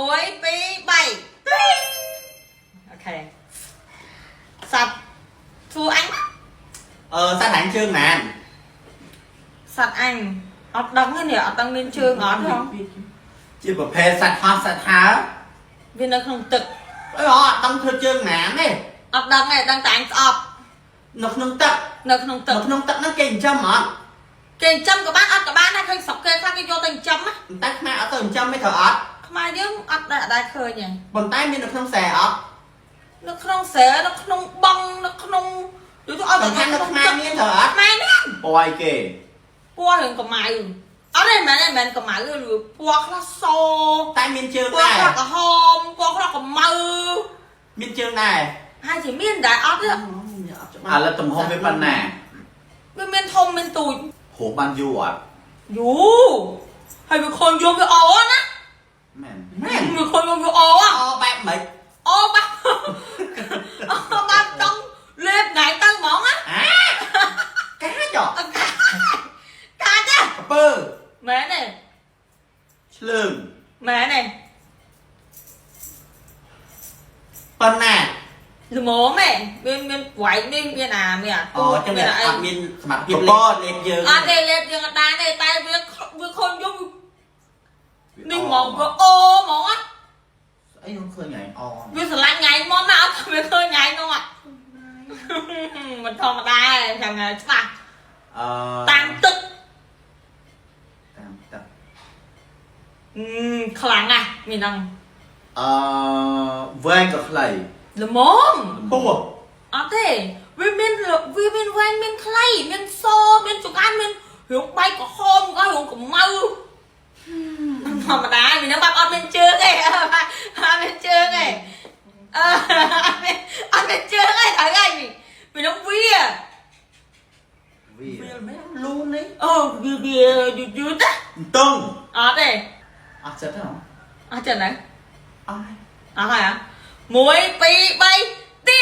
1 2 3 OK សត្វធ្វើអញ អឺសត្វហាញ់ជើងណាន សត្វអញអត់ដឹងទេនេះអត់ដឹងមានជើងអត់ហង ជាប្រភេទសត្វហោះសត្វហើរ វានៅក្នុងទឹក អីអត់ដឹងធ្វើជើងណានទេ អត់ដឹងទេដឹងតែអញស្អប់ នៅក្នុងទឹក នៅក្នុងទឹក នៅក្នុងទឹកហ្នឹងគេចិញ្ចឹមអត់ គេចិញ្ចឹមក៏បានអត់ក៏បានដែរឃើញស្រុកគេខ្លះគេយកទៅចិញ្ចឹមណា តែខ្មែរអត់ទៅចិញ្ចឹមទេត្រូវអត់ ខ្មែរយើងអត់ដែរអត់ដែរឃើញទេ ប៉ុន្តែមាននៅក្នុងស្រែអត់ នៅក្នុងស្រែនៅក្នុងបឹងនៅក្នុងយល់ទៅឲ្យ សំខាន់នៅខ្មែរមានត្រូវអត់ ខ្មែរមាន ពណ៌អីគេ ពណ៌រឿងកម្ៅអត់ទេមិនមែនទេមិនមែនកម្ៅទេឬពណ៌ខ្លះស តែមានជើង ពណ៌ ដែរ ខ្លះក្រហមពណ៌ខ្លះកម្ៅ មានជើងដែរ ហើយជាមានដែរអត់ទេ អត់ច្បា ឥឡូវទំហំវាប៉ុណ្ណា វាមានធំមានទូច ហូបបានយូរអត់ យូហើយវាខូនយកវាអណា មែន មែន វាខូនយកវាអ អបែបម៉េច អបាអបាចង់លេបថ្ងៃទៅហ្មងណា អាកាច អត់កាចទេ កពើ មែនទេ ឆ្លើង មែនទេ ប៉ុណ្ណា ល្មមទេមានមានវ៉ៃនេះមានអាមានអា អូចឹង មានអាអី អត់មានសមត្ថភាពលេបលេបយើង អត់ទេលេបយើងអត់បានទេតែវាវាខូនយកនេះហ្មងវាអូហ្មងណា ស្អីខ្ញុំឃើញថ្ងៃអ វាស្រឡាញ់ថ្ងៃមកណាអត់វាឃើញថ្ងៃនោះអត់មិនធម្មតាទេចាំថ្ងៃច្បាស់ អឺ តាមទឹក តាមទឹក អឺខ្លាំងណាស់មានហ្នឹង អឺវែងក៏ខ្លី ល្មម ពោះ អត់ទេវាមានវាមានវែងមានខ្លីមានសមានចង្អានមានរឿងបែកក្រហមក៏រឿងកម្ៅធម្មតាមានហ្នឹងបាប់អត់មានជើងទេអត់មានជើងទេអឺអត់មានអត់មានជើងទេត្រូវហើយមានហ្នឹងវា វា វាមែនលូននេះ អូវាវាយឺតយឺតណា អន្ទង់ អត់ទេ អត់ចិត្តទេហ៎ អត់ចិត្តណា អស់ អត់ហើយហ៎1 2 3ទៀក ទៀ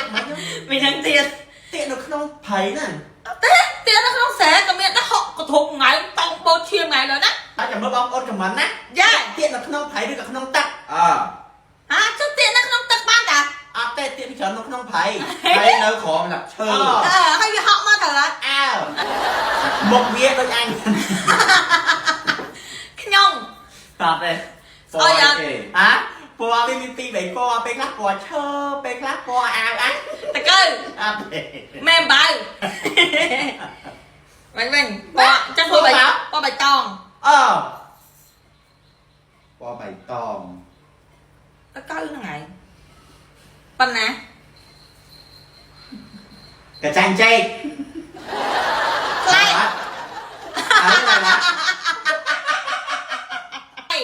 កមិន មានហ្នឹងទៀត ទៀកនៅក្នុងព្រៃហ្នឹង អត់ទេទៀកនៅក្នុងស្រែក៏មានដែរហក់កធំថ្ងៃតង់បោតឈាមថ្ងៃលើណា តែចាំមើលបងប្អូនខមមិនណា យ៉ា ទៀកនៅក្នុងព្រៃឬក៏ក្នុងទឹក អើ អាចុះទៀកនៅក្នុងទឹកបានតា អត់ទេទៀកច្រើននៅក្នុងព្រៃ ហើយនៅក្រោមស្លាបឈើ អ អឺហើយវាហក់មកត្រូវអត់ អើមុខវាដូចអញ ខ្ញុំ តបទេ ពណ៌អីគេ ហ៎ពណ៌វាមានពីរបីពណ៌ពេលខ្លះពណ៌ឈើពេលខ្លះពណ៌អាវអញ តកើ អត់ទេ មែនបើវិញវិញបកចាំធ្វើបៃបកបៃតង អឺ ពណ៌បៃតង តកើហ្នឹងឯងប៉ុណ្ណា កញ្ចាញ់ចេក ខ្លាយ អើណា អី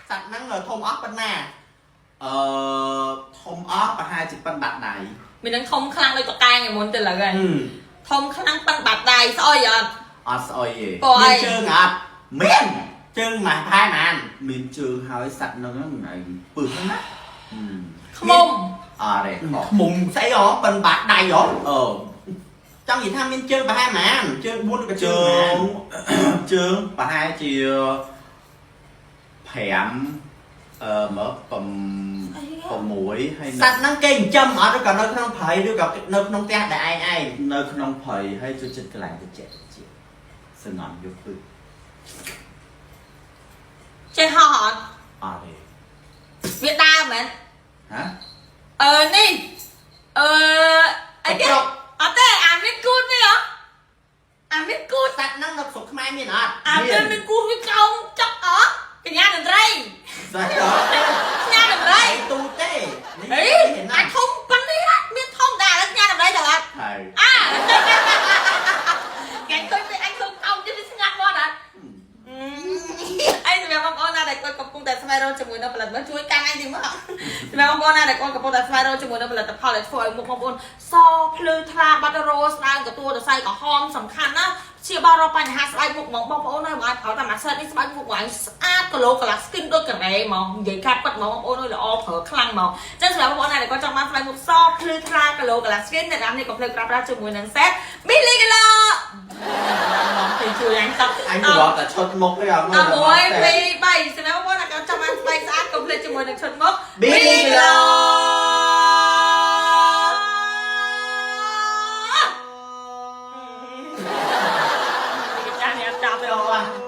សត្វហ្នឹងធំអស់ប៉ុណ្ណា អឺធំអស់ប្រហែលជាប៉ុនបាត់ដៃ មាននឹងធំខ្លាំងដូចតកែងឯមុនទៅលើហើយធំខ្លាំងប៉ិនបាត់ដៃស្អុយអត់ អត់ស្អុយទេ ពណ៌អី មានជើងអត់ មាន ជើងម៉ាស់ផែម៉ាន មានជើងហើយសត្វហ្នឹងហ្នឹងឯងពឹសហ្នឹងណា ខ្មុំ អត់ទេខុស ខ្មុំស្អីហ៎ប៉ិនបាតដៃហ៎ អឺ ចង់និយាយថាមានជើងប្រហែលម៉ានជើង4ឬក៏ជើ ជើ ង ងជើងប្រហែលជា5អឺមើល6ហើយ សត្វហ្នឹងគេចិញ្ចឹមអត់ឬក៏នៅក្នុងព្រៃឬក៏នៅក្នុងផ្ទះតែឯងឯង នៅក្នុងព្រៃហើយចូលចិត្តកន្លែងត្រជាក់ត្រជាក់សងំយកពឹស ចេះហោះអត់ អត់ទេ វាដើរមែន ហ៎ អឺនេះអឺអីគេអត់ទេអាមានគូតនេះហ៎អាមានគូត សត្វហ្នឹងនៅស្រុកខ្មែរមានអត់ អាមានគូតវាកោងចុកអត់កញ្ញាតន្ត្រី ស្អីហ៎ កញ្ញាតន្ត្រី ទូទេ ហីអាធំប៉ុណ្នេះហ่ะមានធំដែរឥឡូវកញ្ញាតន្ត្រីទៅអត់ ហើយ អា កឃើញពេលអញឃើញកោងទៀតវាស្ងាត់មកអត់អីសម្រាប់បងប្អូនណាដែលគាត់កំពុងតែស្វែងរកជាមួយនៅផលិតផលជួយកាន់អញទីមកសម្រាប់បងប្អូនណាដែលគាត់កំពុងតែស្វែងរកជាមួយនៅផលិតផលដែលធ្វើឲ្យមុខបងប្អូនសភ្លឺថ្លាបាត់រោស្ដើងកទួលសរសៃក្រហមសំខាន់ណាព្យាបាលរកបញ្ហាស្បែកមុខហ្មងបងប្អូនហើយបងអាចប្រើតាមអាសិតនេះស្បែកមុខបងឯងស្អាតគីឡូកន្លះ skin ដូចការ៉េហ្មងនិយាយកាត់ពិតហ្មងបងប្អូនអើយល្អប្រើខ្លាំងហ្មងចឹងសម្រាប់បងប្អូនណាដែលគាត់ចង់បានស្បែកមុខសភ្លឺថ្លាគីឡូកន្លះ skin អ្នកនរនេះកុំភ្លេចប្រើប្រាស់ជាមួយនឹង set មីលីគីឡូ មកពេលជួយអញត អញរាប់តែឈុតមុខទេអត់មើល តមួយពីរបីសម្រាប់បងប្អូនដែលគាត់ចង់បានស្បែកស្អាតកុំភ្លេចជាមួយនឹងឈុតមុខ Billy Glow ចាស់នេះអត់ចាប់ទេអូ